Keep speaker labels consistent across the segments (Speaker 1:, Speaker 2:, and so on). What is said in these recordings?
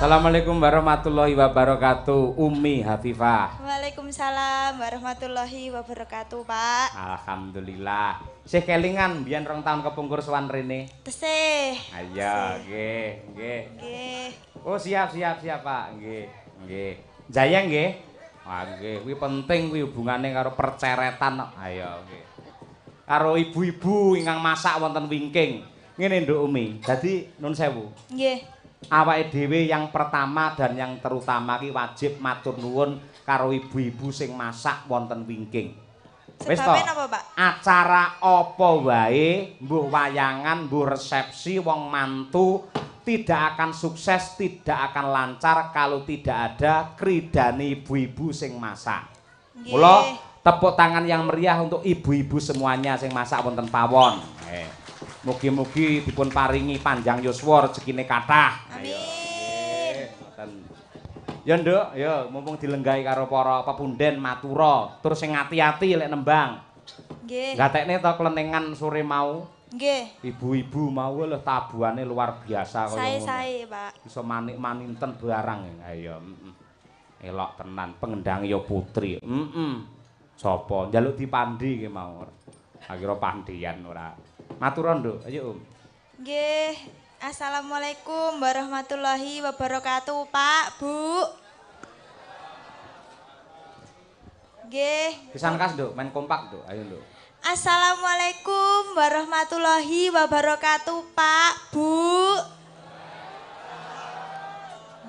Speaker 1: Assalamualaikum warahmatullahi wabarakatuh. Umi Hafifah.
Speaker 2: Waalaikumsalam warahmatullahi wabarakatuh, Pak.
Speaker 1: Alhamdulillah. Sih kelingan biyen 2 tahun kepungkur sowan rene.
Speaker 2: Tesih.
Speaker 1: Ayo, nggih, nggih.
Speaker 2: Nggih.
Speaker 1: Oh, siap, siap, siap, Pak. Nggih, nggih. Jaya nggih. Wah, nggih, kuwi penting kuwi hubungane karo perceretan kok. Ayo, nggih. Karo ibu-ibu ingkang masak wonten wingking. Ngene, Nduk Umi. Dadi nun sewu.
Speaker 2: Nggih.
Speaker 1: Awake dhewe yang pertama dan yang terutama ki wajib matur nuwun karo ibu-ibu sing masak wonten wingking. Wis to.
Speaker 2: Napa, Pak?
Speaker 1: Acara apa wae, mbuh wayangan, mbuh resepsi, wong mantu tidak akan sukses, tidak akan lancar kalau tidak ada kridane ibu-ibu sing masak. Mula tepuk tangan yang meriah untuk ibu-ibu semuanya sing masak wonten pawon. Mugi-mugi dipun paringi panjang yuswa, rezekine kathah.
Speaker 2: Amin.
Speaker 1: Ya, Nduk, ya mumpung dilenggahi karo para pepunden matura, terus sing ati-ati lek nembang.
Speaker 2: Nggih.
Speaker 1: Gatekne to klenengan sore mau.
Speaker 2: Nggih.
Speaker 1: Ibu-ibu mau lho tabuhane luar biasa kaya ngono.
Speaker 2: Sae-sae, Pak.
Speaker 1: Iso manik-maninten barang. Ayo, heeh. Elok tenan pengendang ya putri. Heeh. Sapa njaluk dipandi ki mau. Akhire pandian ora. Matur Nduk, ayo Om.
Speaker 2: Nggih. Assalamualaikum warahmatullahi wabarakatuh, Pak, Bu. Nggih.
Speaker 1: Pisan kas, Nduk, main kompak, Nduk. Ayo, Nduk.
Speaker 2: Assalamualaikum warahmatullahi wabarakatuh, Pak, Bu.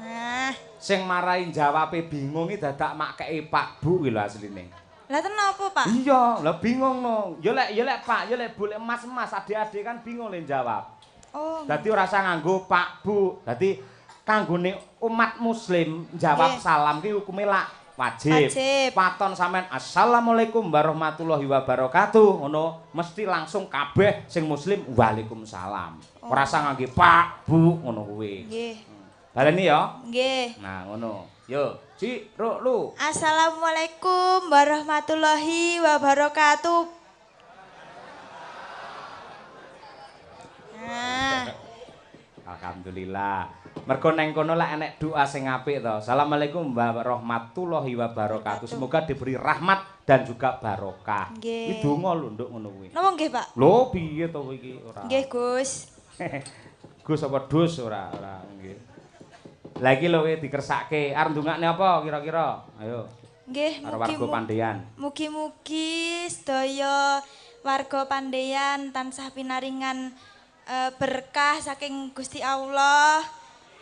Speaker 2: Nah,
Speaker 1: sing marai jawabe bingung iki dadak makeke Pak Bu kuwi lho asline.
Speaker 2: Lah kenapa, Pak?
Speaker 1: Iya, lah bingung no. Ya lek Pak, ya lek Bu, lek mas-mas, adik-adik kan bingung le jawab.
Speaker 2: Oh.
Speaker 1: Dadi ora usah nganggo Pak Bu. Dadi kanggone umat muslim jawab salam ki hukume lak wajib.
Speaker 2: Wajib.
Speaker 1: Waton sampean assalamualaikum warahmatullahi wabarakatuh ngono, mesti langsung kabeh sing muslim waalaikumsalam.
Speaker 2: Oh.
Speaker 1: Ora usah ngangge Pak Bu ngono kuwi.
Speaker 2: Nggih.
Speaker 1: Baleni ya?
Speaker 2: Nggih.
Speaker 1: Nah, ngono. Yo, Ci, ro, lu.
Speaker 2: Assalamualaikum warahmatullahi wabarakatuh. Nah.
Speaker 1: Alhamdulillah. Mergo neng kono lek enek doa sing apik to. Assalamualaikum warahmatullahi wabarakatuh. Semoga diberi rahmat dan juga barokah. Kuwi donga lho, Nduk, ngono kuwi.
Speaker 2: Napa nggih, Pak?
Speaker 1: Lho, piye to kowe iki ora?
Speaker 2: Nggih, Gus.
Speaker 1: Gus apa dus ora nggih. Lah iki lho kowe dikersake, arep ndongakne apa kira-kira? Ayo.
Speaker 2: Nggih,
Speaker 1: karo warga Pandeyan.
Speaker 2: Mugi-mugi sedaya warga Pandeyan tansah pinaringan berkah saking Gusti Allah.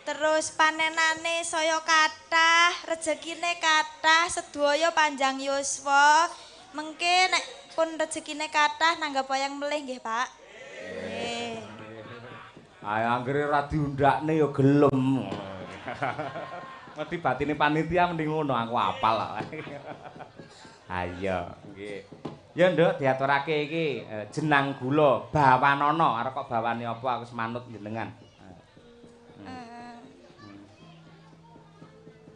Speaker 2: Terus panenane saya kathah, rejekine kathah, sedaya panjang yuswa. Mengke nek pun rejekine kathah nanggap wayang melih nggih, Pak. Nggih.
Speaker 1: Ayo anggere ora diundakne ya gelem. Mesti batine panitia mending ngono, aku apal. Ayo, nggih. Ya, Nduk, diaturake iki jenang gula bawanana, arep kok bawane apa aku semanut jenengan.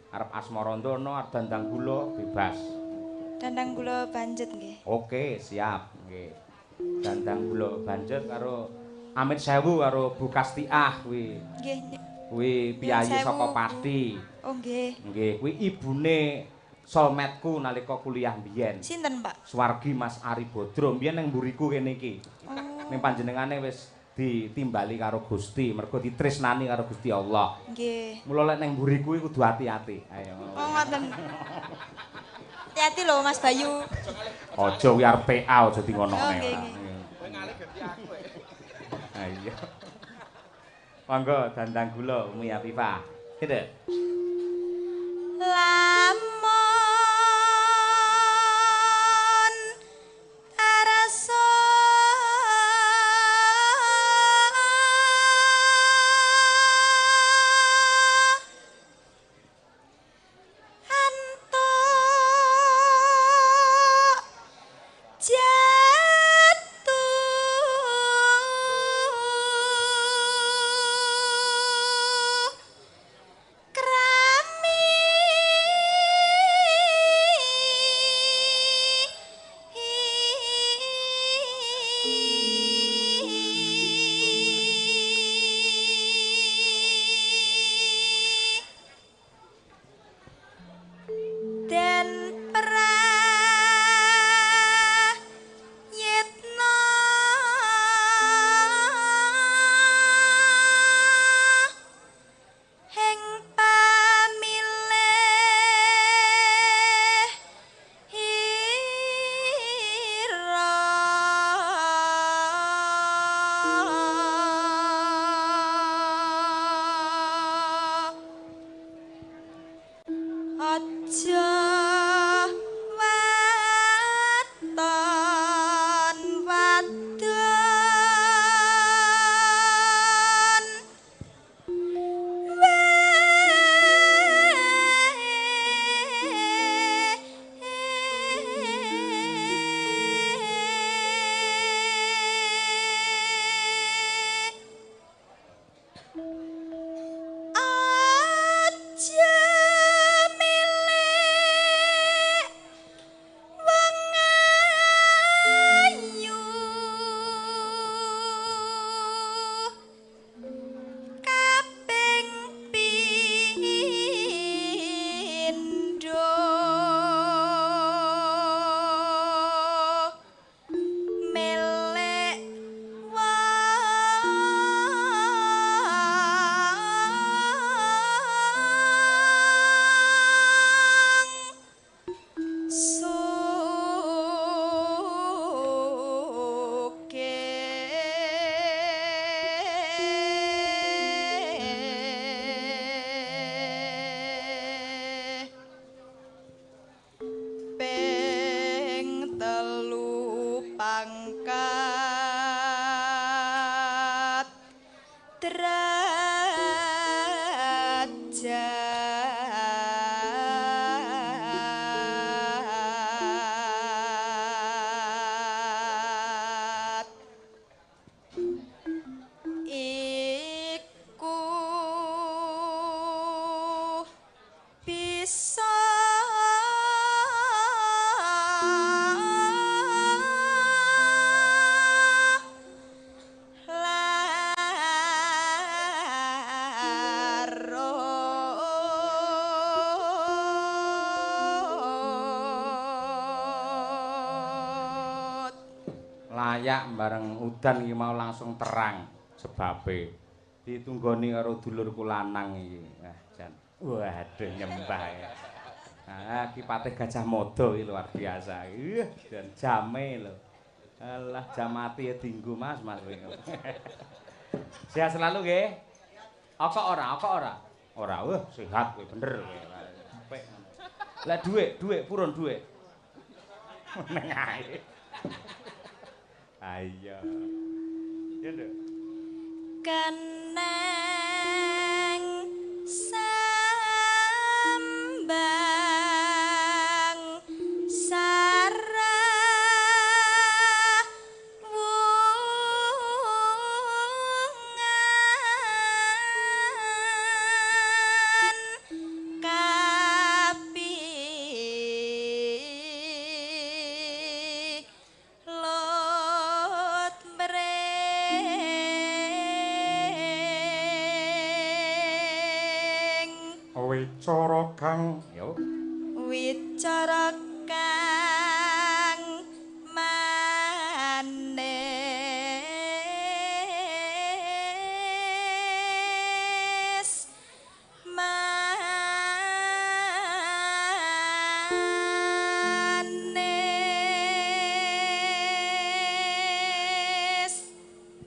Speaker 1: Arep asmarandana, arep dandang gula bebas.
Speaker 2: Dandang gula banjet nggih.
Speaker 1: Oke, siap nggih. Dandang gula banjet karo Amit Sewu karo Bu Kastiah kuwi.
Speaker 2: Nggih.
Speaker 1: Kuwi piyayi saka Pati.
Speaker 2: Oh nggih.
Speaker 1: Nggih, kuwi ibune solmetku nalika kuliah mbiyen.
Speaker 2: Sinten, Pak?
Speaker 1: Swargi Mas Ari Bodro mbiyen ning mburiku kene iki.
Speaker 2: Oh.
Speaker 1: Ning panjenengane wis ditimbali karo Gusti, mergo ditresnani karo Gusti Allah.
Speaker 2: Nggih.
Speaker 1: Mula lek ning mburiku iku kudu ati-ati. Ayo.
Speaker 2: Oh ngoten. Ati-ati lho Mas Bayu.
Speaker 1: Aja kuwi arep PA aja dingonokne.
Speaker 2: Oh nggih.
Speaker 3: Kowe ngalih ganti aku.
Speaker 1: Ayo. Monggo dandang gula Umi Afifah. Gitu.
Speaker 2: Lamun arasa antuk jatuh krami. Pangkat derajat iku bisa larut.
Speaker 1: Layak bareng udan iki mau langsung terang sebabe. Ditunggoni karo dulurku lanang iki. Wah, jan. Waduh nyembah ya. Ah, Ki Patih Gajah Mada iki luar biasa. Ih, jan jame lho. Alah jam mati ya dinggo Mas, Mas. Sehat selalu nggih. Apa ora? Apa ora? Ora, wah sehat kowe bener kowe. Apik. Lah dhuwit, dhuwit purun dhuwit. Meneng ae. Ayo. Ya, Nduk.
Speaker 2: Keneng sambang sarawungan kapi lut mring
Speaker 1: Wicara kang yo
Speaker 2: wicara kang manis manis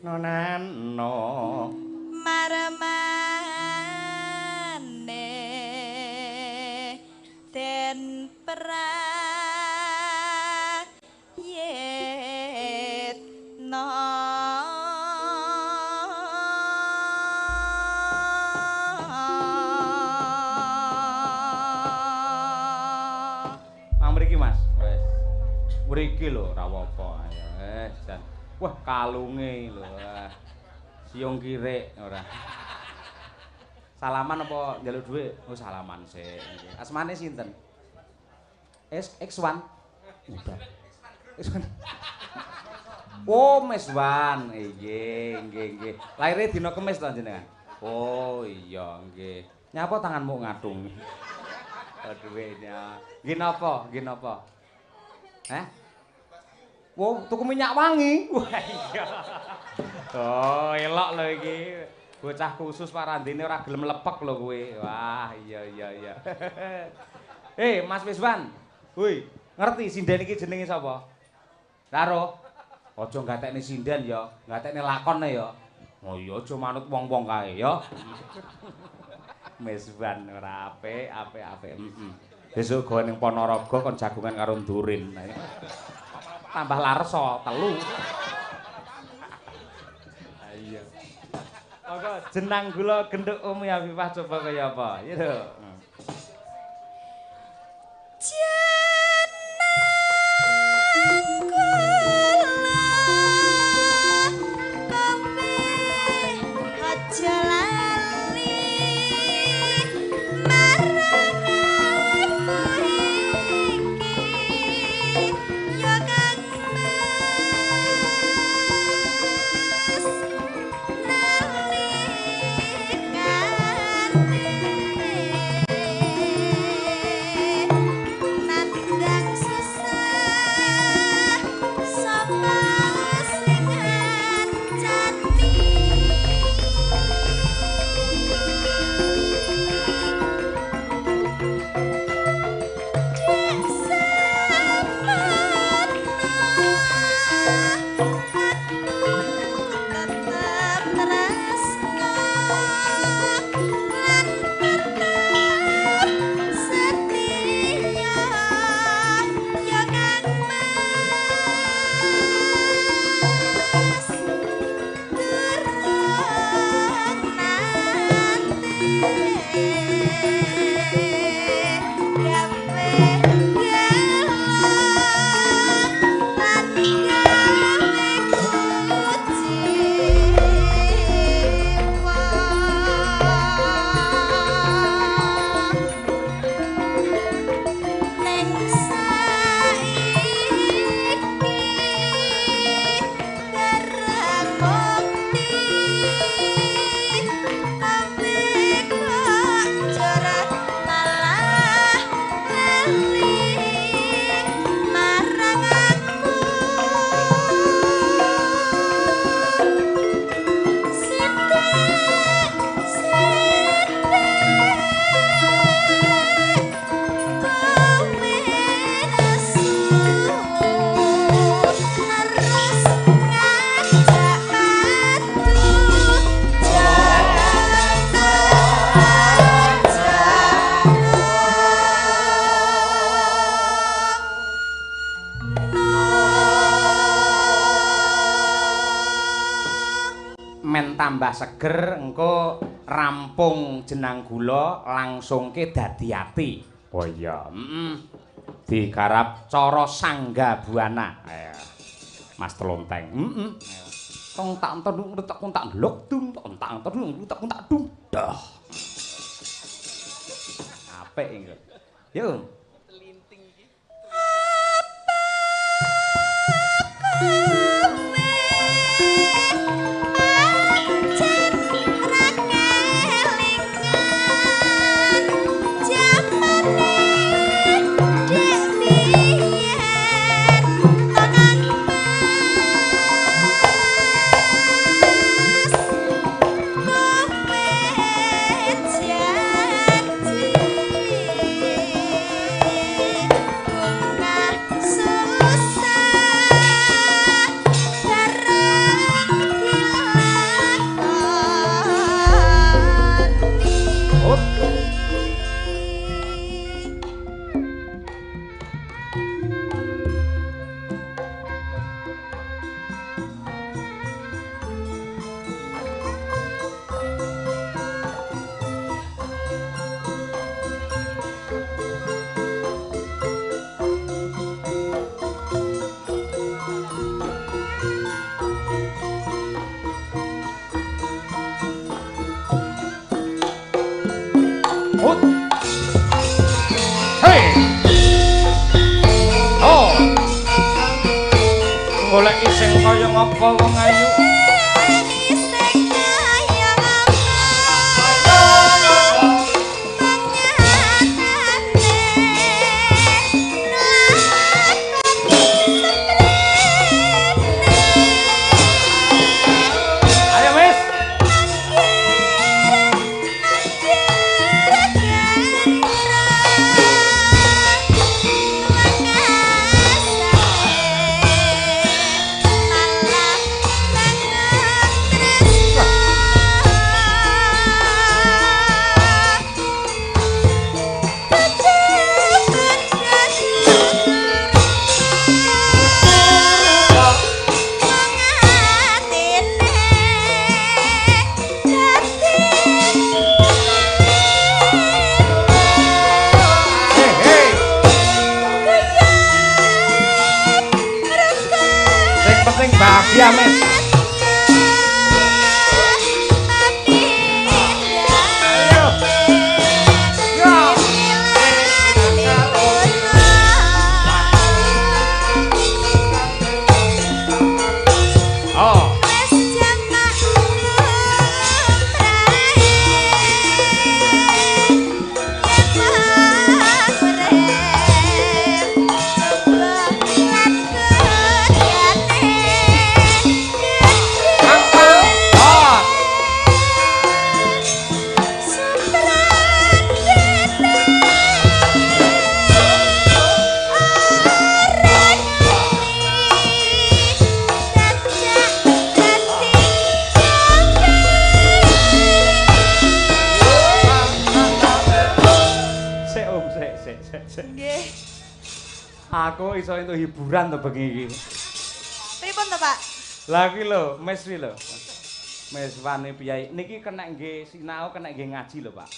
Speaker 1: nonano
Speaker 2: marmane den prayitna.
Speaker 1: Mang mriki Mas. Wis. Mriki lho ora apa-apa. Ayo wis jan. Wah, kalunge lho. Wah. Siung kirik ora. Salaman apa njaluk dhuwit? Oh, salaman sik. Asmane sinten? S X1. Udah. X1. Oh, Meswan. Nggih, nggih, nggih. Lahire dina Kemis to jenengan? Oh, iya, nggih. Nyapa tanganmu ngatung? Oh, dhuwitnya. Nggih napa? Nggih napa? Hah? Wow, tuku minyak wangi. Wah, iya. Oh, elok lho iki. Bocah khusus parandene ora gelem lepek lho kowe. Wah, iya iya iya. Mas Wiswan. Woi, ngerti sinden iki jenenge sapa? Karo. Aja gatekne sinden ya, gatekne lakone ya. Oh iya, aja manut wong-wong kae ya. Meswan ora apik, apik apik. Heeh. Besok gawe ning Ponorogo kon jagongan karo Ndurin. Tambah larso telu. Iya. Monggo jenang gula genduk Umi Afifah coba kaya apa? Ya lho.
Speaker 2: Jenang gula kopi aja lali marang aku iki ya Kang Mas nalikane.
Speaker 1: Men tambah seger engko rampung jenang gula langsungke dadi ati. Oh iya, heeh. Digarap cara sangga buana. Ayo. Mas Telonteng. Heeh. Tong tak entung tak tak ndelok dung tong tak entung tak tak dung. Dah. Apik iki. Yo.
Speaker 3: Telinting iki.
Speaker 2: Apa kowe pancen ra kelingan jamane dek biyen tenan mas kowe janji bungah susah bareng dilakoni.
Speaker 1: Hut. Hei. Oh. Goleki sing kaya ngapa wong ayu.
Speaker 2: Sing kaya ngapa pengatane nglakoni seprene.
Speaker 1: Ayo wis. Hei, hei. Sing penting bahagia, Mes. Ayo. Ya. Oh. Oh. Sik, Om, sik, sik, sik, sik.
Speaker 2: Nggih.
Speaker 1: Aku iso entuk hiburan to bengi iki.
Speaker 2: Pripun to, Pak?
Speaker 1: Lah iki lho, Mes iki lho. Meswane piyai niki kenek nggih sinau, kenek nggih ngaji lho, Pak.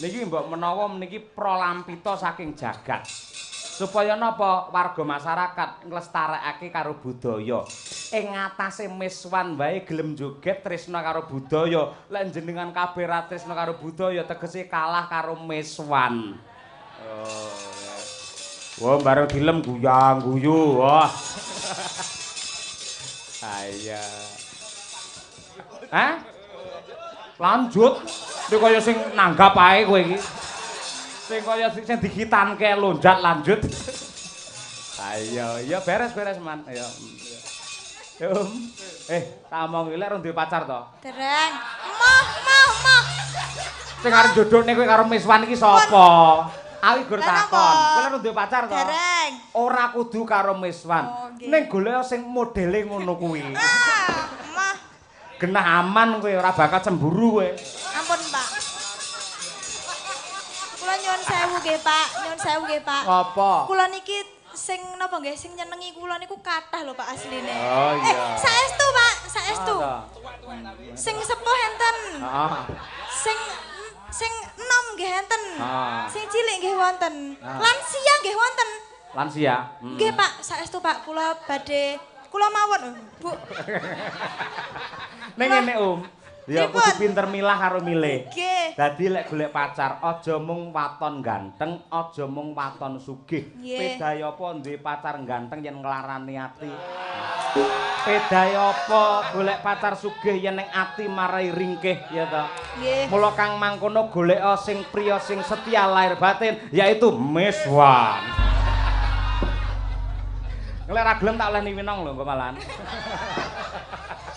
Speaker 1: Niki mbok menawa meniki prolampita saking jagat. Supaya napa warga masyarakat nglestarekake karo budaya. Ing ngatasé meswan wae gelem joget tresna karo budaya. Lek jenengan kabeh ra tresna karo budaya tegese kalah karo meswan. Oh. Wah, bareng dilem guyang guyu. Wah. Ayo. Hah? Lanjut. Iki kaya sing nanggap ae kowe iki. Sing kaya sing dikitanke lonjat lanjut. Ayo, ya beres-beres man. Ayo. Om. Tak omong iki lek rung duwe pacar to?
Speaker 2: Dereng. Moh, moh, moh.
Speaker 1: Sing arep jodhokne kowe karo Miswan iki sapa? Aku gur takon. Kowe lek rung duwe pacar to?
Speaker 2: Dereng.
Speaker 1: Ora kudu karo Miswan.
Speaker 2: Oh, nggih.
Speaker 1: Ning golek sing modele ngono kuwi.
Speaker 2: Ah, moh.
Speaker 1: Genah aman kowe, ora bakal cemburu kowe.
Speaker 2: Ampun, Pak. Kula nyuwun sewu nggih, Pak. Nyuwun sewu nggih, Pak.
Speaker 1: Apa?
Speaker 2: Kula niki sing napa nggih sing nyenengi kula niku kathah lho Pak asline.
Speaker 1: Oh iya.
Speaker 2: Saestu, Pak, saestu.
Speaker 1: Ah,
Speaker 2: Sing sepuh enten.
Speaker 1: Heeh.
Speaker 2: Sing sing enom nggih enten.
Speaker 1: Ah.
Speaker 2: Sing cilik nggih wonten.
Speaker 1: Ah.
Speaker 2: Lansia nggih wonten.
Speaker 1: Lansia.
Speaker 2: Nggih, Pak, saestu Pak, kula badhe kula mawon, Bu.
Speaker 1: Ning ngene, Om. Ya
Speaker 2: Pripun?
Speaker 1: kudu pinter milah karo milih.
Speaker 2: Nggih.
Speaker 1: Dadi lek golek pacar aja mung waton ganteng, aja mung waton sugih.
Speaker 2: Nggih.
Speaker 1: Pedae apa duwe pacar ganteng yen nglarani ati. Pedae apa golek pacar sugih yen ning ati marai ringkih ya ta.
Speaker 2: Nggih.
Speaker 1: Mula kang mangkono goleka sing priya sing setia lahir batin yaitu Miswan. Lek ra gelem tak oleh winong lho engko malahan.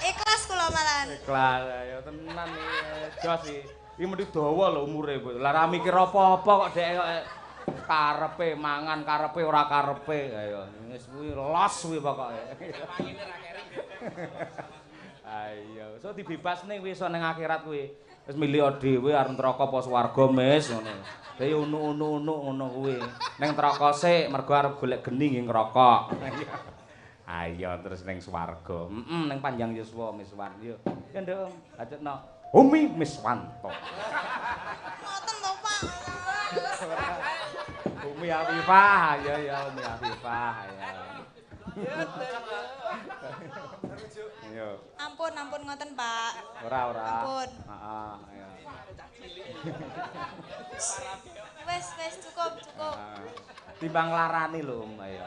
Speaker 2: Ikhlas kula malahan.
Speaker 1: Ikhlas ayo tenan iki jos iki. Iki mesti dawa lho umure, Bu. Lah ra mikir apa-apa kok dhek kok karepe mangan, karepe ora karepe. Ayo wis kuwi los kuwi pokoke. Ayo, so dibebasne kuwi iso ning akhirat kuwi. Wis milih dhewe arep neraka apa swarga Mis ngono. Dhewe unu-unu ngono kuwi. Ning neraka sik mergo arep golek geni nggih ngrokok. Ayo terus ning swarga. Heeh, ning panjang yuswa Miswan. Yo. Ya nduk, lanjutno. Umi Miswanto.
Speaker 2: Ngoten to, Pak.
Speaker 1: Umi Afifah, ya ya Umi Afifah ya. Ayo.
Speaker 2: Ampun, ampun ngoten, Pak.
Speaker 1: Ora ora.
Speaker 2: Ampun.
Speaker 1: Heeh, ayo.
Speaker 2: Wes, wes cukup, cukup.
Speaker 1: Timbang larani lho, Om, ayo.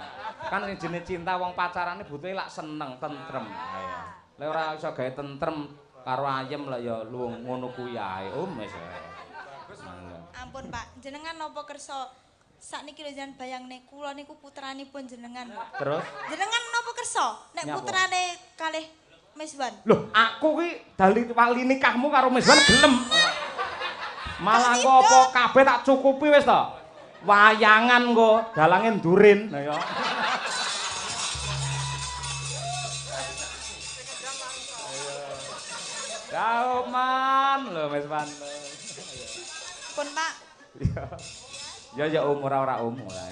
Speaker 1: Kan sing jenenge cinta wong pacarane butuhe lak seneng, tentrem. Ayo. Lek ora iso gawe tentrem karo ayem lak ya luwung ngono kuwi ae, Om wis.
Speaker 2: Ampun, Pak. Jenengan napa kersa sakniki lho jenengan bayangne kula niku putranipun jenengan.
Speaker 1: Terus
Speaker 2: jenengan napa kersa nek putrane kalih Miswan?
Speaker 1: Loh, aku ki dali wali nikahmu karo Miswan gelem. Malah engko apa kabeh tak cukupi wis to. Wayangan engko dalange ndurin. Lah ya. Dauman lho Miswan.
Speaker 2: Pun, Pak.
Speaker 1: Iya. Ya ya Om ora ora Om ora.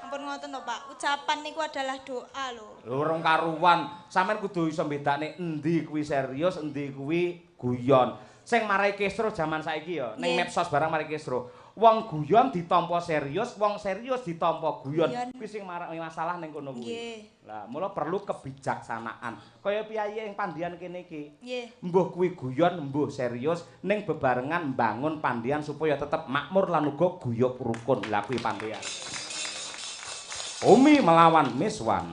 Speaker 2: Ampun ngoten to, Pak. Ucapan niku adalah doa lho.
Speaker 1: Lho rong karuan, sampean kudu iso mbedakne endi kuwi serius, endi kuwi guyon. Sing marai kisruh jaman saiki ya, ning medsos barang marai kisruh. Wong guyon ditampa serius, wong serius ditampa guyon. Kuwi sing marai masalah ning kono kuwi. Lah, mula perlu kebijaksanaan. Kaya piyayi ing Pandian kene iki.
Speaker 2: Nggih.
Speaker 1: Mbuh kuwi guyon, mbuh serius ning bebarengan mbangun Pandian supaya tetep makmur lan uga guyub rukun. Lah kuwi Pandian. Umi melawan Miswan.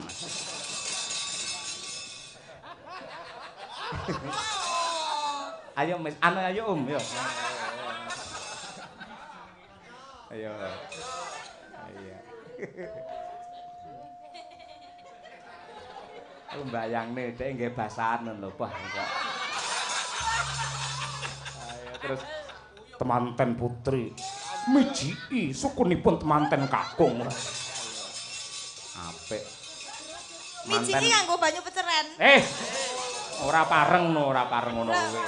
Speaker 1: Ayo Mis, anu ayo Om, yo. Ayo. Ayo. Aku mbayangne dhek nggih basahan lho, Bah. Ayo terus temanten putri mijiki sukunipun temanten kakung. Apik.
Speaker 2: Mijiki nganggo banyu peceren.
Speaker 1: Ora pareng no, ora pareng ngono kuwi.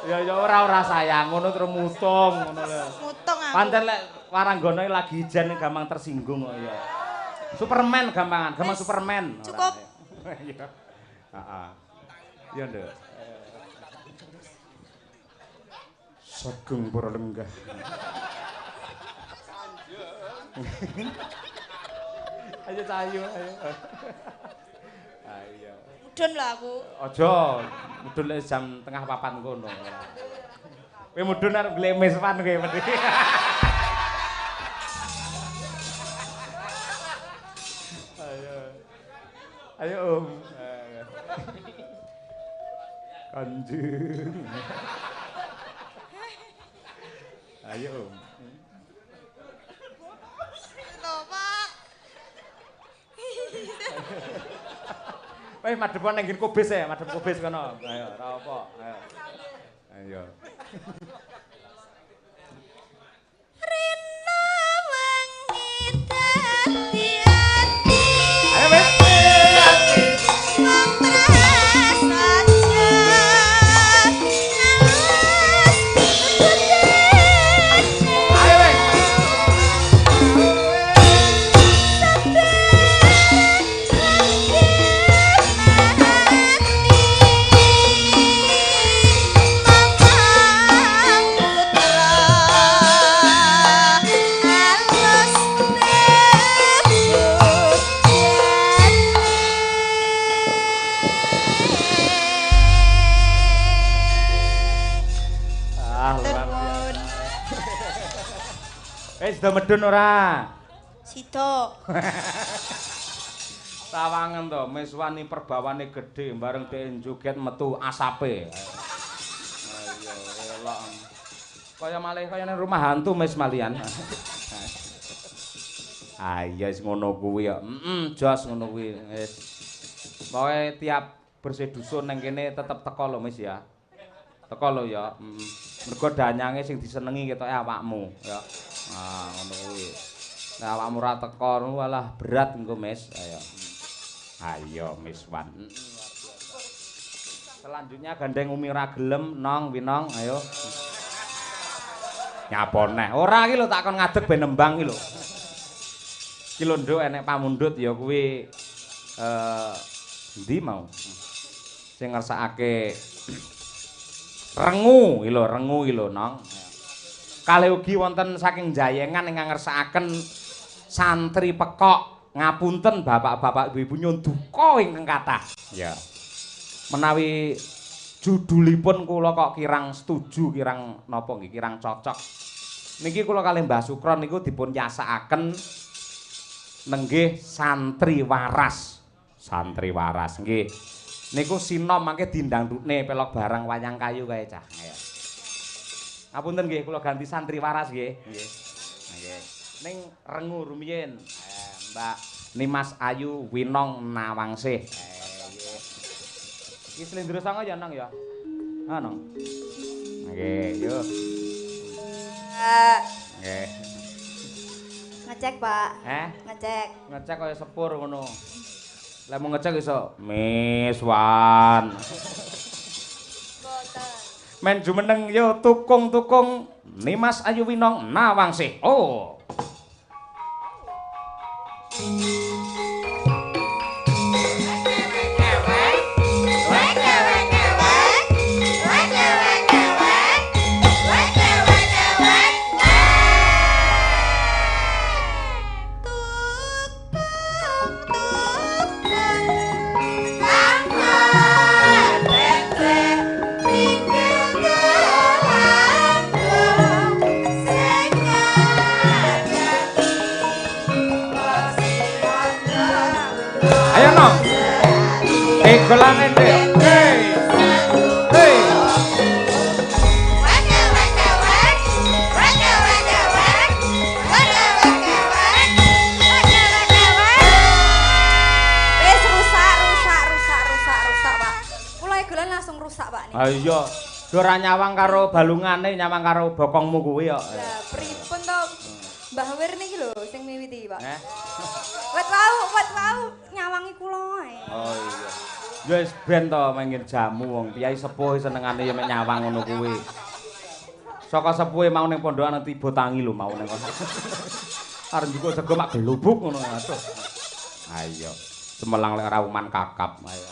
Speaker 1: Ya ya ora ora sayang ngono terus mutung ngono lho.
Speaker 2: Mutung aku.
Speaker 1: Pancen lek waranggana lagi ijen gampang tersinggung kok ya. Superman gampangan, gampang Superman.
Speaker 2: Cukup.
Speaker 1: Iya. Heeh. Ya nduk. Sagung para lenggah. Ayo cahayu, ayo. Ayo.
Speaker 2: Mudun lah aku.
Speaker 1: Aja, mudun lek jam 3:30 kono. Kowe mudun arep golek Miswan kowe mesti. Ayo. Ayo Om. Kanjeng. Ayo Om.
Speaker 2: Lho, Pak.
Speaker 1: Weh madhep nang nggen kobis ya, madhep kobis kono. Ayo, ora apa. Ayo. Ayo.
Speaker 2: Rina wengi dadi ati.
Speaker 1: Ayo wis.
Speaker 2: Wong prasaja.
Speaker 1: Ayo wis. Sida medun ora?
Speaker 2: Sida.
Speaker 1: Sawangen to, meswani perbawane gedhe bareng dhek joget metu asape. Ayo elok. Kaya malih kaya nang rumah hantu mes malian. Ayo wis ngono kuwi ya. Heeh, jos ngono kuwi. Wis. Pokoke tiap bersih dusun nang kene tetep teko lho Mis ya. Teko lho ya. Heeh. Mergo danyange sing disenengi ketoke awakmu ya. Ah, ngono kuwi. Nek awakmu ora teko walah berat engko Mis. Ayo. Ayo Miswan. Selanjutnya gandeng Umi ora gelem nong winong ayo. Nyapa neh? Ora iki lho tak kon ngadeg ben nembang iki lho. Iki lho nduk enek pamundhut ya kuwi endi mau? Sing ngersakake rengu iki lho, rengu iki lho nong. Kalih ugi wonten saking Jayengan ingkang ngersakaken santri pekok. Ngapunten bapak-bapak ibu-ibu nyun duka ingkang kathah. Ya. Menawi judulipun kula kok kirang setuju, kirang napa nggih, kirang cocok. Niki kula kalih Mbah Sukron niku dipun yasakaken nenggih santri waras. Santri waras nggih. Niku sinom mangke dindangdutne pelok barang wayang kayu kae cah. Ayo. Ngapunten nggih kula ganti santri waras nggih. Nggih. Nggih. Ning rengu rumiyin. Mbak Nimas Ayu Winong Nawangsih. Nggih. Iki slendro sanga ya Nong ya? Ha Nong. Nggih, yo. Nggih.
Speaker 2: Ngecek, Pak. Ngecek.
Speaker 1: Ngecek kaya sepur ngono. Lek mau ngecek iso Miswan.
Speaker 2: Boten.
Speaker 1: Men jumeneng yo tukung-tukung Nimas Ayu Winong Nawangsih. Oh. Ayo Nong. Golane ndek. Hey. Hey.
Speaker 2: Wis rusak, rusak, rusak, rusak, rusak, Pak. Kula egolan langsung rusak, Pak niki.
Speaker 1: Ha iya, ora nyawang karo balungane, nyawang karo bokongmu kuwi kok.
Speaker 2: Lah, pripun to? Mbah Wir niki lho sing miwiti, Pak.
Speaker 1: Eh.
Speaker 2: Wet wau nyawangi kula ae.
Speaker 1: Oh iya. Ya wis ben to mangir jamu wong piyai sepuh senengane ya mek nyawang ngono kuwi. Saka sepuhe mau ning pondokan tiba tangi lho mau ning kono. Arep njukuk sego mak gelubuk ngono aduh. Ayo, cemelang lek ora uman kakap ayo.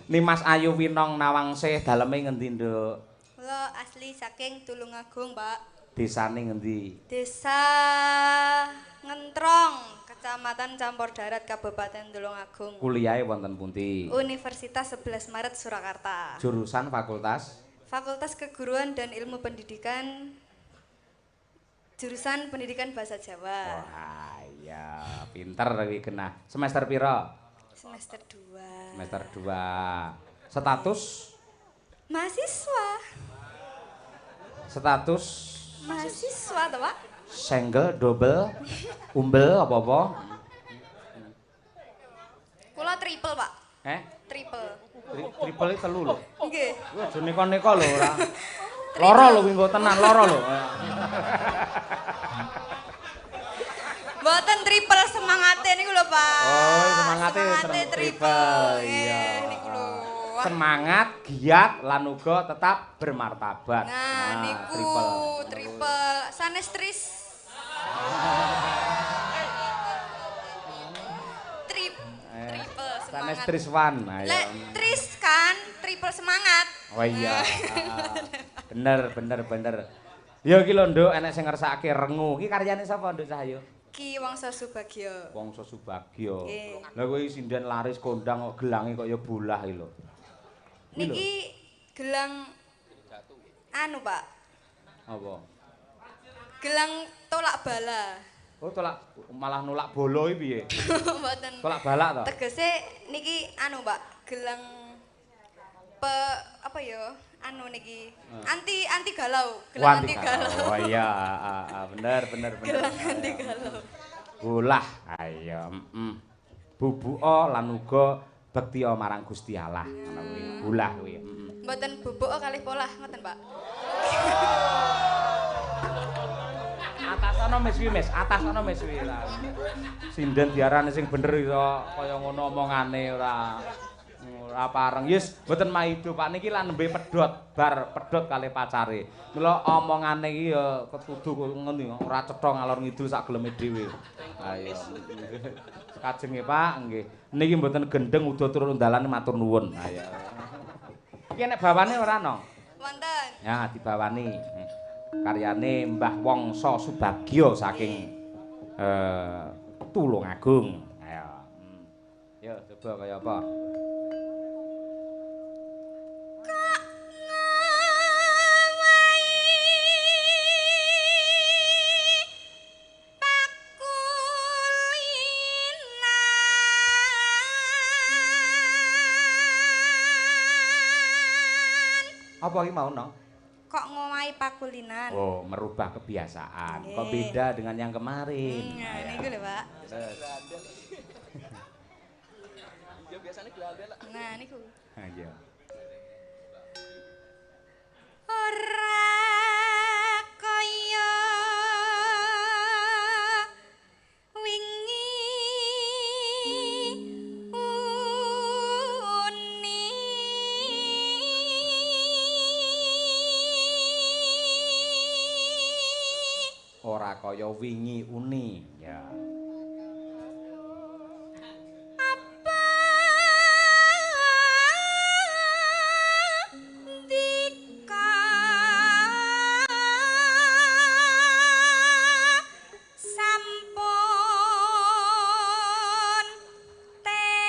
Speaker 1: Nimas Ayu Winong Nawangsih daleme ngendi, Nduk?
Speaker 2: Kula asli saking Tulungagung, Pak.
Speaker 1: Desane ngendi?
Speaker 2: Desa Ngentrong, Kecamatan Campur Darat, Kabupaten Tulungagung.
Speaker 1: Kuliahe wonten pundi?
Speaker 2: Universitas 11 Maret Surakarta.
Speaker 1: Jurusan fakultas?
Speaker 2: Fakultas Keguruan dan Ilmu Pendidikan, jurusan Pendidikan Bahasa Jawa.
Speaker 1: Wah, iya, pinter iki genah. Semester pira?
Speaker 2: Semester 2.
Speaker 1: Semester 2. Status?
Speaker 2: Mahasiswa.
Speaker 1: Status?
Speaker 2: Mahasiswa toh, Pak?
Speaker 1: Single, double, umbel apa-apa?
Speaker 2: Kula triple, Pak.
Speaker 1: Eh?
Speaker 2: Triple.
Speaker 1: Triple iki telu lho.
Speaker 2: Nggih.
Speaker 1: Kuwi aja neko-neko lho ora. Loro lho kuwi engko tenan loro lho.
Speaker 2: Mboten triple semangate niku lho, Pak.
Speaker 1: Oh, semangate triple. Iya.
Speaker 2: Niku lho.
Speaker 1: Semangat, giat lan uga tetap bermartabat.
Speaker 2: Nah, niku
Speaker 1: triple.
Speaker 2: Triple sanes tris. Triple semangat.
Speaker 1: Sanes triswan. Ayo.
Speaker 2: Lek tris kan triple semangat.
Speaker 1: Oh iya. Bener, bener, bener. Ya iki lho, Nduk, enek sing ngersakake rengu. Iki karyane sapa, Nduk Cahyo?
Speaker 2: Ki Wongso Subagyo.
Speaker 1: Wongso Subagyo. Lah kowe sinden laris kondang kok gelange kok ya bolah iki lho.
Speaker 2: Niki gelang anu, Pak.
Speaker 1: Apa?
Speaker 2: Gelang tolak bala.
Speaker 1: Oh, tolak malah nolak bolo iki piye?
Speaker 2: Mboten.
Speaker 1: Tolak balak to?
Speaker 2: Tegese niki anu, Pak, gelang apa ya? Anu niki. Anti anti galau, gelang anti galau.
Speaker 1: Oh iya, bener bener bener.
Speaker 2: Gelang anti galau.
Speaker 1: Golah, ayo, heeh. Bubuka lan uga bektiya marang Gusti Allah, ngono kuwi. Golah kuwi, heeh.
Speaker 2: Mboten bubuka kalih polah, ngoten, Pak.
Speaker 1: Atasana mes kuwi, Mes, atasana mes kuwi. Sinden diarani sing bener iso kaya ngono omongane ora ora pareng. Yes, mboten maido, Pak, niki lan nembe pedhot, bar pedhot kalih pacare. Mila omongane iki ya ketuduh ngono ora cetha ngalor ngidul sak geleme dhewe. Ayo. Kajenge, Pak, nggih. Niki mboten gendeng uda turun dalan matur nuwun. Ayo. Iki nek bawane ora ana?
Speaker 2: Wonten.
Speaker 1: Ya, dibawani. Karyane Mbah Wongso Subagyo saking Tulungagung. Ayo. Yo coba kaya apa?
Speaker 2: Kok ngowahi pakulinan.
Speaker 1: Apa iki mau, Nong?
Speaker 2: Kok ngowahi pakulinan?
Speaker 1: Oh, merubah kebiasaan. Kok beda dengan yang kemarin?
Speaker 2: Nah, niku lho, Pak.
Speaker 3: Ya biasane glandel.
Speaker 2: Nah, niku.
Speaker 1: Ha iya.
Speaker 2: Ora kaya wingi uni.
Speaker 1: Ora kaya wingi uni, ya.
Speaker 2: Apa ndika sampun tega.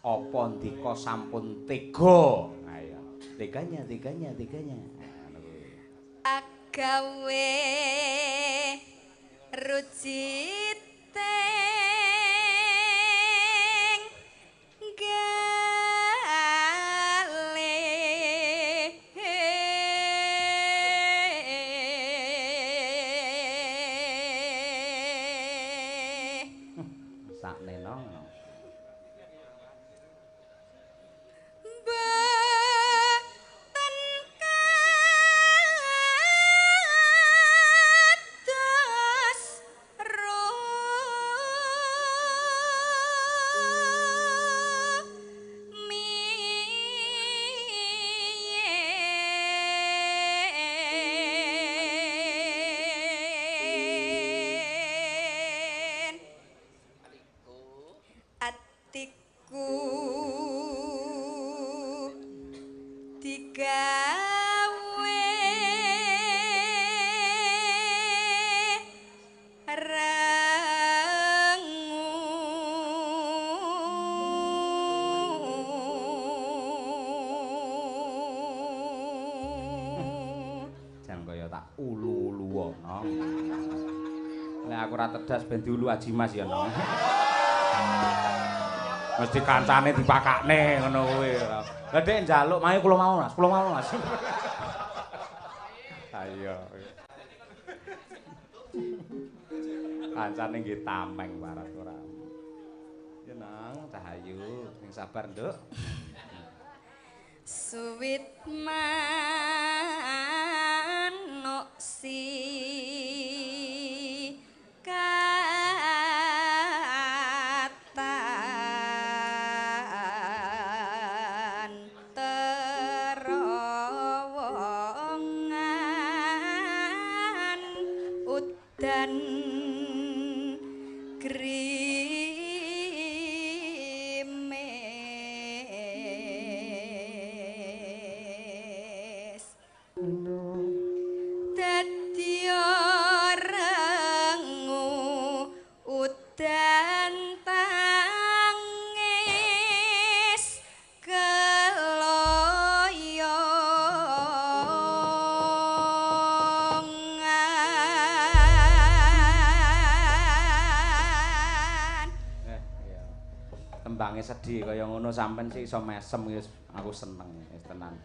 Speaker 1: Apa ndika sampun tega? Ayo. Teganya, teganya, teganya.
Speaker 2: Agawe rujiting gale.
Speaker 1: Sakne nong.
Speaker 2: Mboten kados rumiyin atiku digawe rengu.
Speaker 1: Jan kaya tak ulu-ulu ana. Nek aku ora tedas ben diulu Aji Mas ya, Nong. Mesti kancane dipakakne ngono kuwi. Lah dek njaluk mae kula mau, Mas. Kula mau, Mas. Ayo. Kancane nggih tameng waras ora. Ya Nang, Cahayu, sing sabar, Nduk.
Speaker 2: Suwit manuk si katan terowongan udan grimis. Dadi rengu udan tangis.
Speaker 1: Tembange sedih kaya ngono sampean sih iso mesem wis aku seneng wis tenan.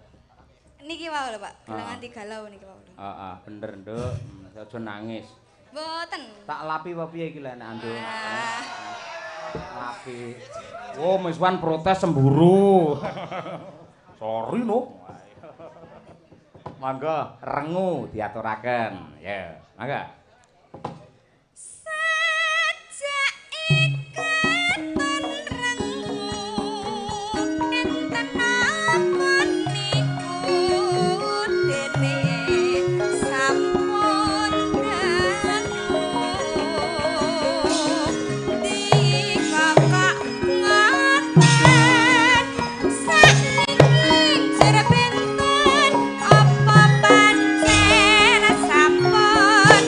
Speaker 2: Niki wau lho, Pak. Gelangan galau niki wau lho.
Speaker 1: Heeh, bener, Nduk. Aja nangis.
Speaker 2: Mboten.
Speaker 1: Tak lapi apa piye iki lek nek Anduk? Lapi. Oh, Miswan protes cemburu. Sorry no. Monggo rengu diaturaken. Ya, mangga.
Speaker 2: Sajak ikaton rengu enten napa niku dene sampun dangu dikakak ngaten sakniki jer benten apa pancen sampun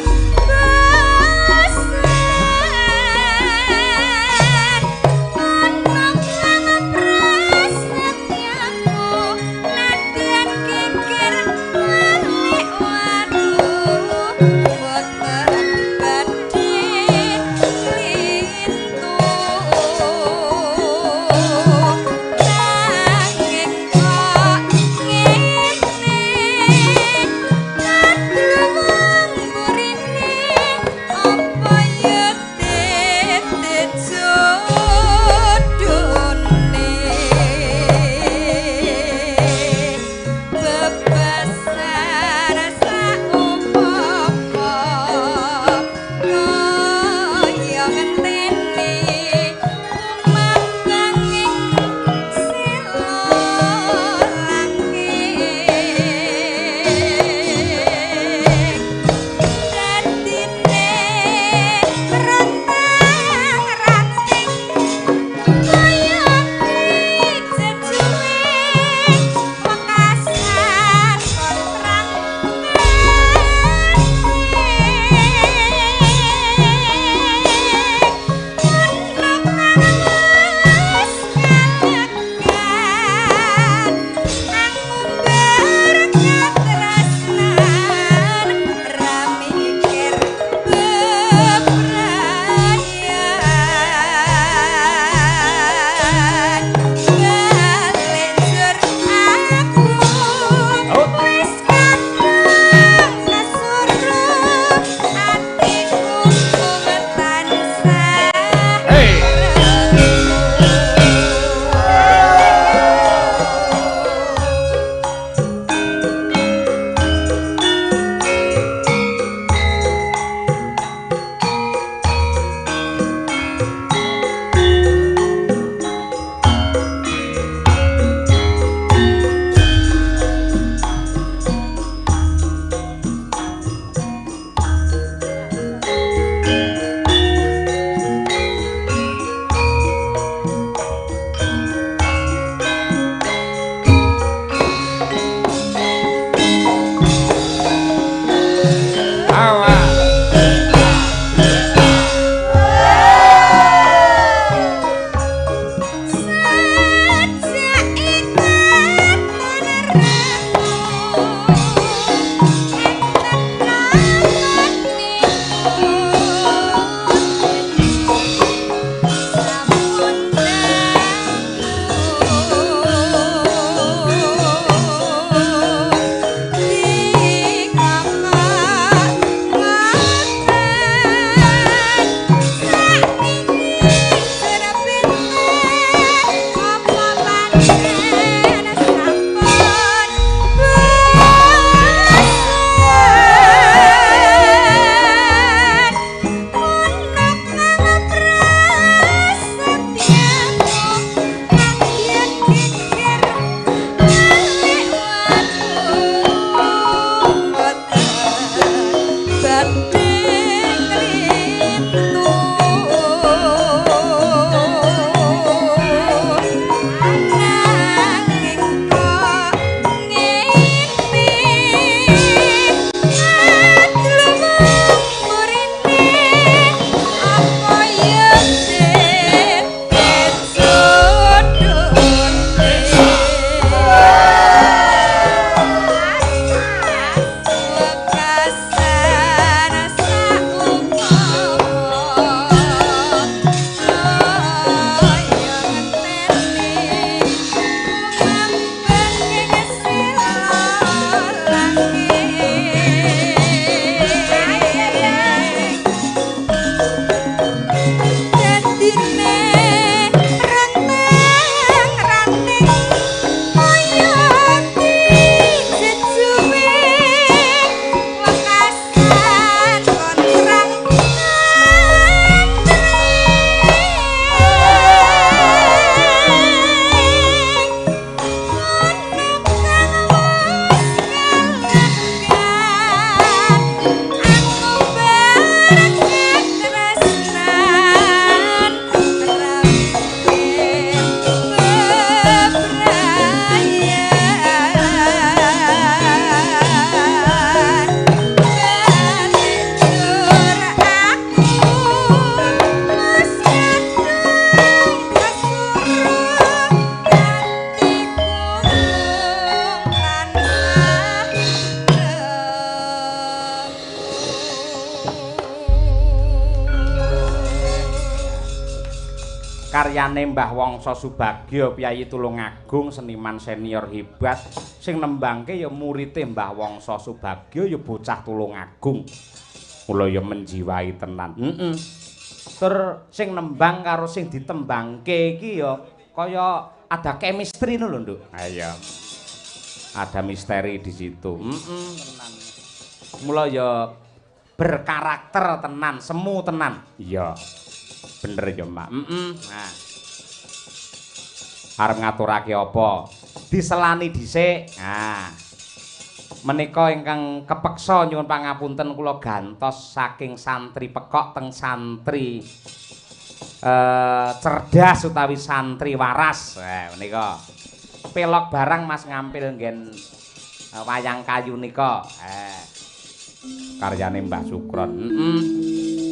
Speaker 1: Karyane Mbah Wongso Subagyo piyayi Tulungagung, seniman senior hebat. Sing nembangke ya murite Mbah Wongso Subagyo ya bocah Tulungagung. Mula ya menjiwai tenan. Heeh. Tur sing nembang karo sing ditembangke iki ya kaya ada chemistry lho, Nduk. Ha iya. Ada misteri di situ. Heeh, tenan. Mula ya berkarakter tenan, semu tenan. Iya. Bener ya, Mak. Heeh. Nah. Arep ngaturake apa? Diselani dhisik. Nah. Menika ingkang kepeksa nyuwun pangapunten kula gantos saking santri pekok teng santri cerdas utawi santri waras. Menika. Pelok barang Mas ngampil nggen wayang kayu nika. Karyane Mbah Sukron. Heeh.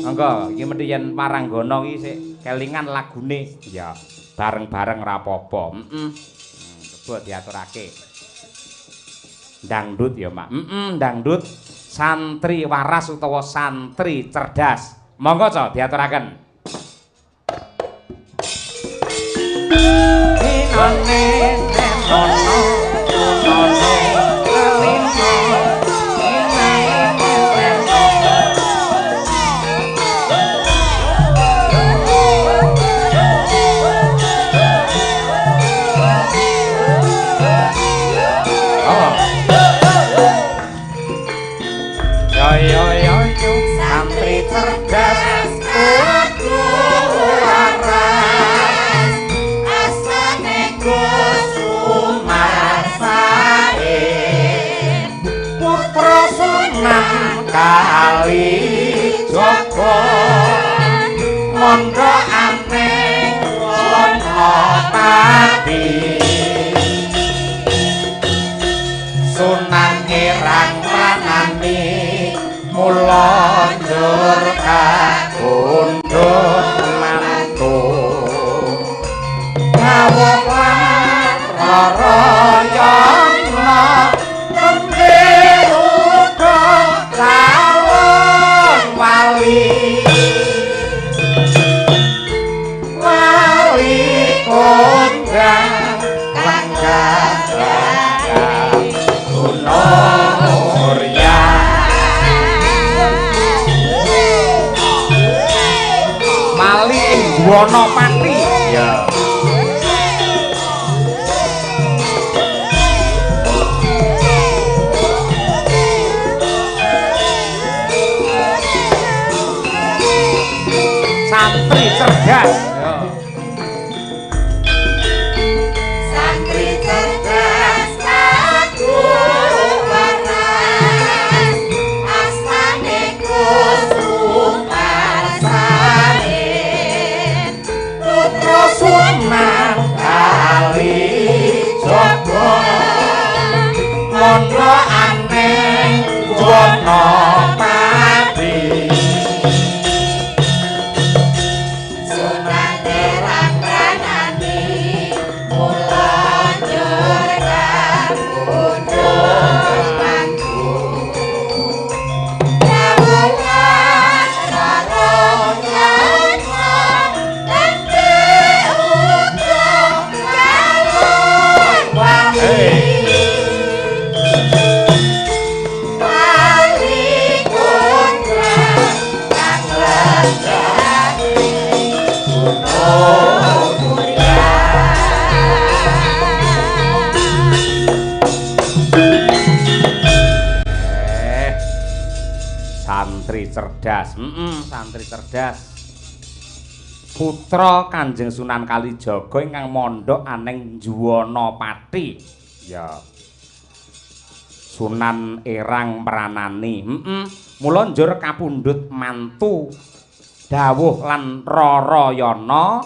Speaker 1: Monggo iki mesti yen Paranggana iki sik kelingan lagune. Ya, bareng-bareng ra apa-apa. Heeh. Coba diaturake. Dangdut ya, Mak. Heeh, dangdut santri waras utawa santri cerdas. Monggo co diaturaken. Inane nenono nono lino. Santri cerdas kudu waras, asmane Gus Umar Said, putra Sunan Kalijaga, mondokane Wonopati. Sunan Irang Pranani mula njur kakundhut mantu dawuh lan Rarayana tembe uga calon wali wali kondang kang gagah gunung Muria. Wali ing Wanapati. Ya. Santri cerdas. Ya.
Speaker 2: Santri cerdas aku waras, asmane Gus Umar Said,
Speaker 1: putra Sunan Kalijaga, mondokane Wanapati.
Speaker 2: Sunan Terang Pranani mula njur kapundhut mantu dawuh lan Rarayana tembe uga calon wali wali kondang kang lenggah gunung Muria.
Speaker 1: Santri cerdas, santri cerdas. Putra Kanjeng Sunan Kalijaga ingkang mondhok aneng Juwanapati. Ya. Sunan Erang Pranani. Heeh. Mula njur kapundhut mantu dawuh lan Rarayana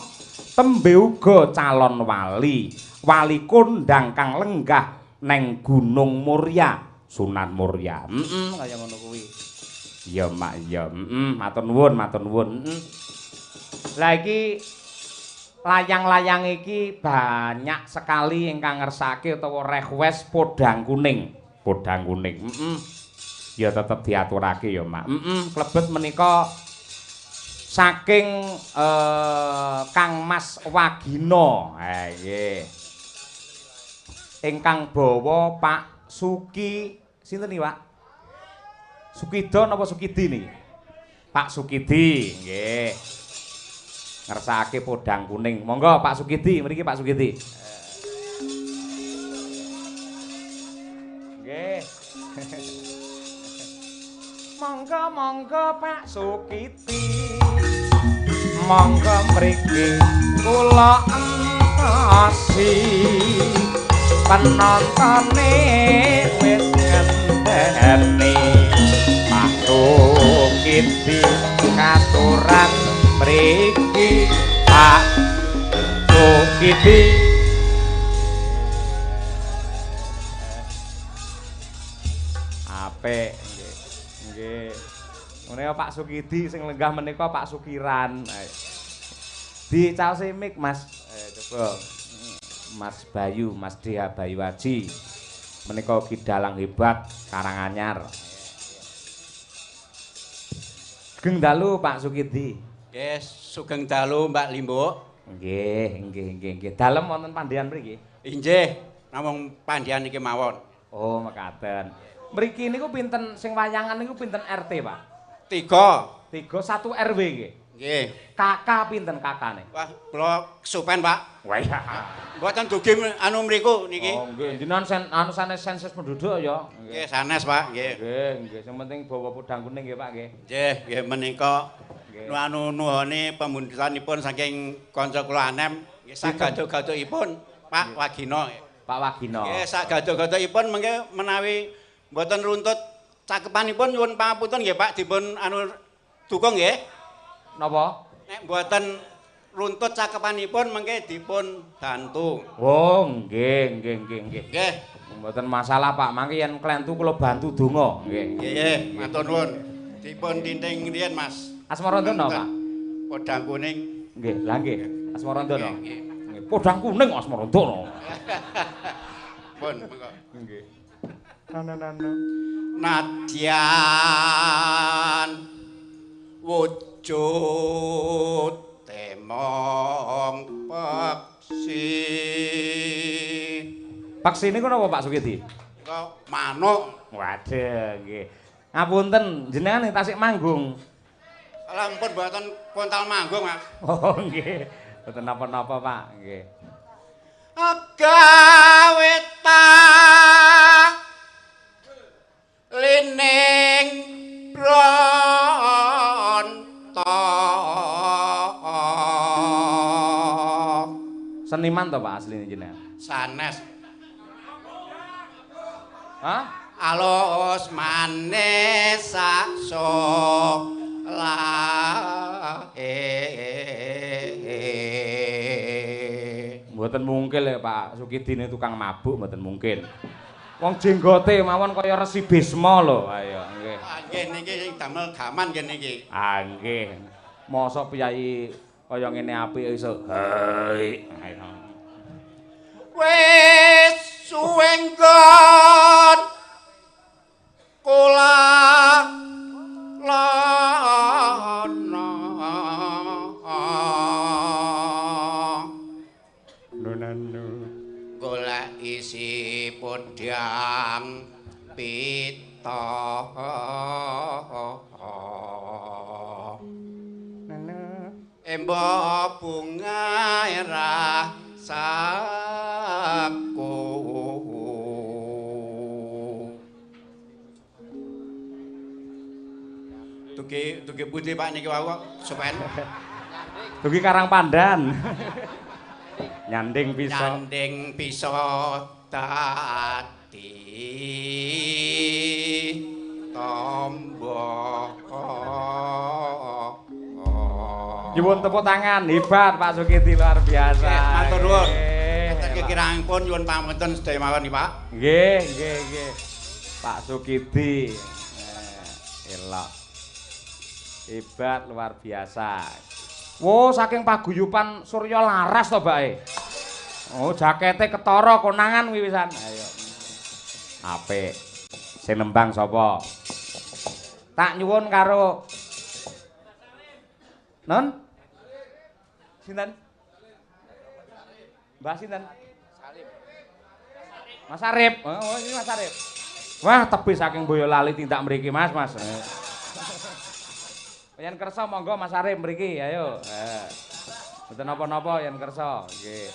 Speaker 1: tembe uga calon wali. Wali kondang kang lenggah neng Gunung Muria, Sunan Muria. Heeh, kaya ngono kuwi. Iya, Mak, iya. Heeh, matur nuwun, matur nuwun. Heeh. Lah iki layang-layang iki banyak sekali ingkang ngersake utawa request podang kuning. Podang kuning. Heeh. Ya tetep diaturake ya, Mak. Heeh, klebet menika Saking Kang Mas Wagino. Ha nggih. Ingkang bawa Pak Suki sinten niki, Pak? Sukido napa Sukidi niki? Pak Sukidi, nggih. Ngersakake podang kuning. Monggo Pak Sukidi, mriki Pak Sukidi. Nggih. Monggo monggo Pak Sukidi. Monggo mriki kula entosi. Penontone wis ngenteni. Pak Sukidi katuran mriki Pak Sukidi. Apik nggih. Nggih. Menika Pak Sukidi sing lenggah menika Pak Sukiran. Dicaosi mik Mas. Coba. Mas Bayu, Mas Dea Bayu Aji. Menika ugi dalang hebat Karanganyar. Sugeng dalu Pak Sukidi.
Speaker 4: Nggih, sugeng dalu Mbak Limbuk.
Speaker 1: Nggih, nggih, nggih, nggih. Dalem wonten Pandean mriki?
Speaker 4: Inggih, namung Pandean niki mawon.
Speaker 1: Oh, mekaten. Mriki niku pinten sing wayangan niku pinten RT, Pak?
Speaker 4: 3.
Speaker 1: 3 1 RW nggih.
Speaker 4: Nggih.
Speaker 1: KK pinten kakane?
Speaker 4: Wah, kula kesupen, Pak.
Speaker 1: Wah iya.
Speaker 4: Mboten dugi anu mriku niki.
Speaker 1: Oh, nggih. Jenengan anu sanes sensus penduduk ya?
Speaker 4: Nggih, sanes, Pak. Nggih.
Speaker 1: Nggih, nggih. Sing penting bawa podang kuning nggih, Pak, nggih.
Speaker 4: Nggih, nggih menika anu nuhone pamundhutanipun saking kanca kula Anem, nggih sagado-gadokipun Pak Wagino.
Speaker 1: Pak Wagino.
Speaker 4: Nggih, sagado-gadokipun mengke menawi mboten runtut cakepanipun nyuwun pangapunten nggih, Pak, dipun anu dukung nggih.
Speaker 1: Napa?
Speaker 4: Nek mboten runtut cakepanipun mengke dipun bantu.
Speaker 1: Oh, nggih, nggih, nggih, nggih.
Speaker 4: Nggih.
Speaker 1: Mboten masalah, Pak. Mangke yen klentu kula bantu donga. Nggih.
Speaker 4: Nggih, matur nuwun. Dipun tinting riyen, Mas.
Speaker 1: Asmarandana, Pak.
Speaker 4: Podang kuning.
Speaker 1: Nggih, lha nggih. Asmarandana. Nggih. Podang kuning Asmarandana.
Speaker 4: Pun, monggo.
Speaker 1: Nggih.
Speaker 4: Nana. Nadyan wujud temong peksi.
Speaker 1: Peksi niku napa Pak Sukidi?
Speaker 4: Kok manuk.
Speaker 1: Waduh, nggih. Ngapunten, jenengan tasik manggung.
Speaker 4: Alah ampun mboten kontal manggung, Mas.
Speaker 1: Oh, nggih. Mboten napa-napa, Pak. Nggih.
Speaker 4: Gawe lining bronto.
Speaker 1: Seniman to Pak asline jenengan?
Speaker 4: Sanes.
Speaker 1: Hah?
Speaker 4: Alus manis sakso lae.
Speaker 1: Mboten mungkin ya Pak Sukidine tukang mabuk mboten mungkin. Wong jenggote mawon kaya Resi Bisma lho. Ayo nggih.
Speaker 4: Ah nggih niki sing damel gaman nggih niki.
Speaker 1: Ah nggih. Mosok piyayi kaya ngene apik iso. Hei. Ayo.
Speaker 4: Wis suwe nggon kula lana.
Speaker 1: Nunanu.
Speaker 4: Golek isi podang pita. Embo bunga rasaku. Dugi dugi pundi Pak niki wau kok sopen?
Speaker 1: Dugi Karang Pandan. Nyanding bisa.
Speaker 4: Nyanding bisa dadi tombo.
Speaker 1: Nyuwun tepuk tangan hebat Pak Sukidi luar biasa.
Speaker 4: Matur nuwun. Enten kekiranganipun nyuwun pangapunten sedaya mawon nggih Pak.
Speaker 1: Nggih, nggih, nggih. Pak Sukidi. Elok. Hebat luar biasa. Wo saking paguyuban Surya Laras to, Mbake. Oh, jakete ketara konangan kuwi pisan. Ayo. Apik. Sing nembang sapa? Tak nyuwun karo Non? Sinten? Mbah sinten? Mas Arif. Oh, ini Mas Arif. Wah, tebih saking Boyolali tindak mriki, Mas, Mas. Yen kersa monggo Mas Arif mriki, ayo. Mboten napa-napa yen kersa, nggih.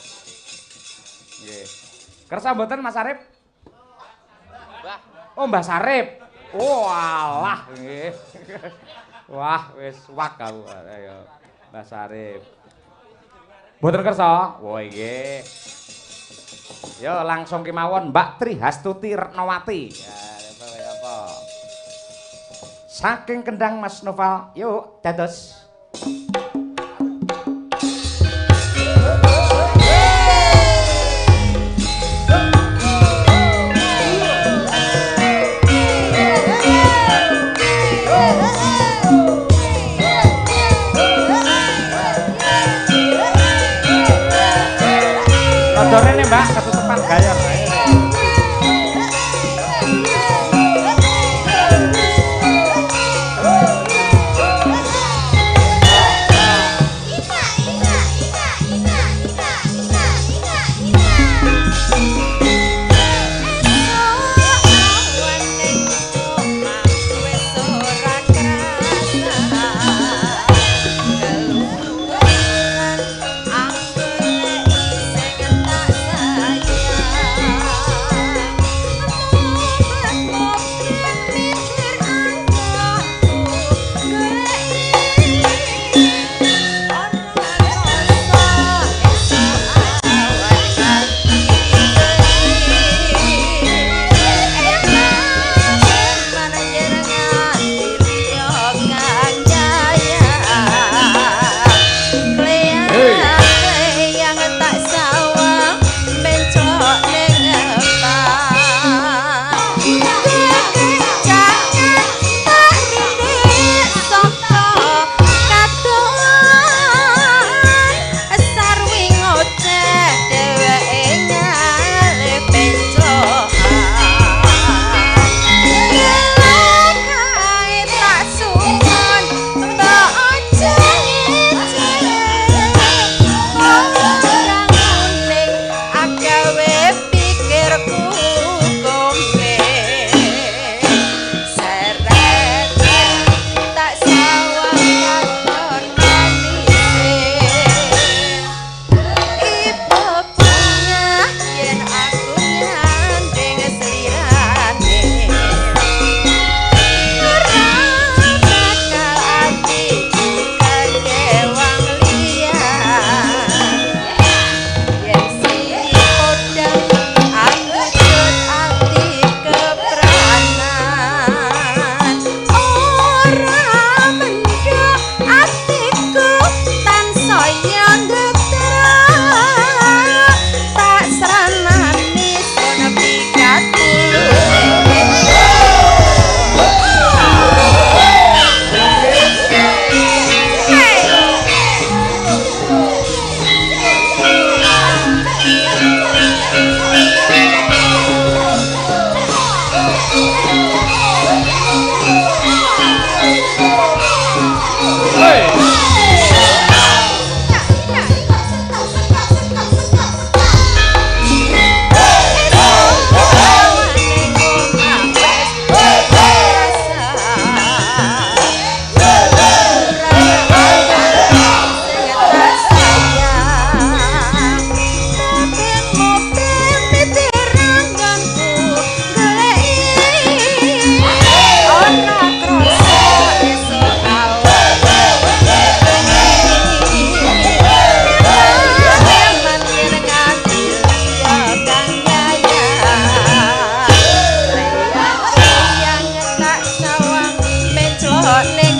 Speaker 1: Nggih. Kersa mboten Mas Arif?
Speaker 3: Mbah.
Speaker 1: Oh, Mbah Sarip. Oh, alah nggih. Wah, wis wak aku. Ayo, Mbah Sarip. Mboten kersa? Wah, nggih. Yo langsung kemawon Mbak Trihastuti Retnowati. Ya, apa. Saking Kendang Mas Noval, yuk dados. Rada rene Mbak, ketutupan gayor.
Speaker 2: Ning